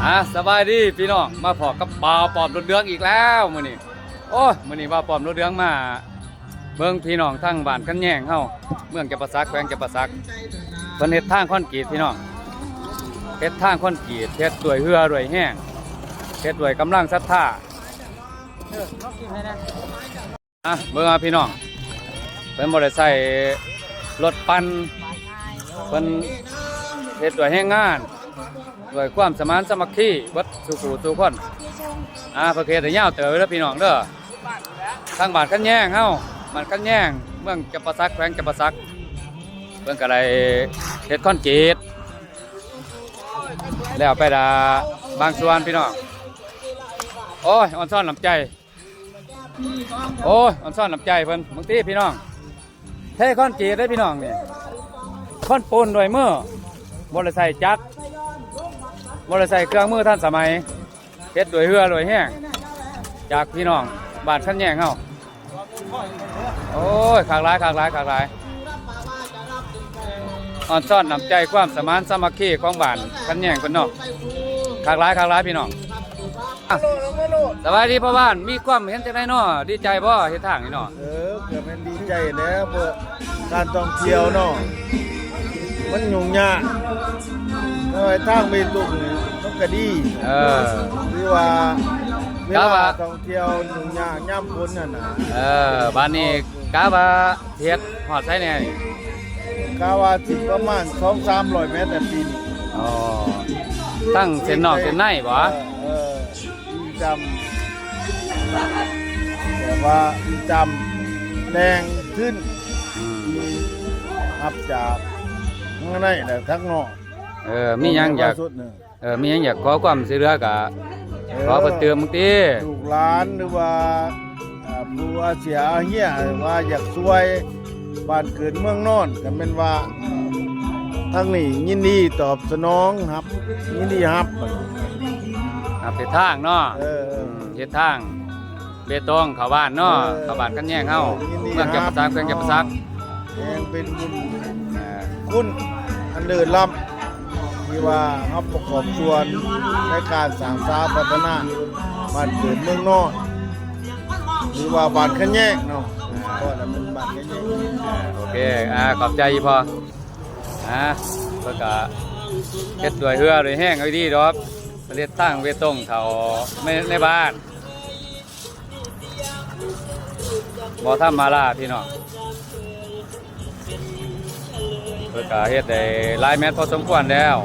ອ່າ ສະບາຍດີພີ່ນ້ອງ ມາພໍ້ກັບບ່າວປ້ອມລົດເຫຼືອງອີກແລ້ວມື້ນີ້. ໂອ້ຍ ມື້ນີ້ບ່າວປ້ອມລົດເຫຼືອງມາເບິ່ງພີ່ນ້ອງທາງບ້ານຄັນແຍງເຮົາ ເມືອງຈຳປາສັກ ແຂວງຈຳປາສັກ. ເພິ່ນເຮັດທາງຄອນກຣີດພີ່ນ້ອງ ເຮັດທາງຄອນກຣີດ ເຮັດດ້ວຍເຫື່ອດ້ວຍແຮງ ເຮັດດ້ວຍກຳລັງສັດທາ. ອ່ະ ເບິ່ງເອົາພີ່ນ້ອງ ເພິ່ນບໍ່ໄດ້ໃຊ້ລົດປັ່ນ ເພິ່ນເຮັດດ້ວຍແຮງງານ ດ້ວຍຄວາມສະໝານສາມັກຄີເບິດສູ່ຜູ້ສູ່ຄົນ. ອ່າ ເພິ່ນເຮັດໃຫ້ຍາວເຕີບເດີພີ່ນ້ອງເດີ. ທາງບ້ານຄັນແຍງເຮົາ ບ້ານຄັນແຍງ ເມືອງຈຳປາສັກ ແຂວງຈຳປາສັກ ເພິ່ນກໍໄດ້ເຮັດຄອນກຣີດແລ້ວໄປລະບາງສ່ວນພີ່ນ້ອງ. ໂອ້ຍ ອອນຊອນນ້ຳໃຈ ໂອ້ຍ ອອນຊອນນ້ຳໃຈເພິ່ນ. ບາງທີພີ່ນ້ອງ ເທຄອນກຣີດເດ້ພີ່ນ້ອງນີ້ ຄອນປູນດ້ວຍມື ບໍ່ໄດ້ໃຊ້ຈັກ ບໍ່ໄດ້ໃຊ້ເຄື່ອງມືທັນສະໄໝ ເຮັດດ້ວຍເຫື່ອດ້ວຍແຮງ ຈາກພີ່ນ້ອງບ້ານຄັນແຍງເຮົາ. ໂອ້ຍ ຄັກຫຼາຍ ຄັກຫຼາຍ ຄັກຫຼາຍ. ອອນຊອນນ້ຳໃຈຄວາມສະໝານສາມັກຄີຂອງບ້ານຄັນແຍງເພິ່ນເນາະ ຄັກຫຼາຍ ຄັກຫຼາຍພີ່ນ້ອງ. ອ່ະ ສະບາຍດີພໍ່ບ້ານ ມີຄວາມເຫັນຈັ່ງໃດເນາະ ດີໃຈບໍ່ເຮັດທາງນີ້ເນາະ? ເອີ ກໍແມ່ນດີໃຈແຫຼະ ເພາະການທ່ອງທ່ຽວເນາະ ມັນຫຍຸ້ງຍາກ ແຕ່ວ່າທາງເບຕົງນີ້ມັນກໍດີ. ເອີ ຄືວ່າເວລາທ່ອງທ່ຽວຫຍຸ້ງຍາກຍາມຝົນຫັ້ນນະ. ເອີ ບາດນີ້ກະວ່າ ເຮັດຮອດໃສແດ່ນີ້? ກະວ່າຊິປະມານສອງສາມຮ້ອຍແມັດແຫຼະປີນີ້. ອໍ ທັງເສັ້ນນອກເສັ້ນໃນບໍ? ເອີ ເອີ ອີ່ຈຳ ແບບວ່າອີ່ຈຳແນງຂຶ້ນ ອືມ ຮັບຈາກທາງໃນແລະທາງນອກ. ເອີ ມີຫຍັງຢາກ ເອີ ມີຫຍັງຢາກຂໍຄວາມຊ່ວຍເຫຼືອກະ ເອີ ຂໍເພີ່ມເຕີມຕິ ລູກຫຼານ ຫຼືວ່າ ເອີ ຜູ້ອາເຊຍອາເຮຍວ່າຢາກຊ່ວຍບ້ານເກີດເມືອງນອນ ກະແມ່ນວ່າທາງນີ້ຍິນດີຕອບສະໜອງຮັບ ຍິນດີຮັບ ຮັບເຮັດທາງເນາະ. ເອີ ເຮັດທາງ ເບຕົງເຂົ້າບ້ານເນາະ ເອີ ເຂົ້າບ້ານຄັນແຍງເຮົາ ເມືອງຈຳປາສັກ ແຂວງຈຳປາສັກ. ແຮງເປັນບຸນຄຸນອັນເລີດລ້ຳ ທີ່ວ່າເຮົາປະກອບສ່ວນໃນການສ້າງສາພັດທະນາບ້ານເກີດເມືອງນອນ ຫຼືວ່າບ້ານຄັນແຍງເນາະ ເພາະວ່າມັນບ້ານຄັນແຍງ. ໂອເຄ ອ່າ ຂອບໃຈອີ່ພໍ່. ອ່າ ເພິ່ນກະເຮັດດ້ວຍເຫື່ອດ້ວຍແຮງເອົາດີດອກ ເຮັດທາງເບຕົງເຂົ້າໃນ ໃນບ້ານ ບໍ່ທຳມະດາພີ່ນ້ອງ ເພິ່ນກະເຮັດໄດ້ຫຼາຍແມັດພໍສົມຄວນແລ້ວ.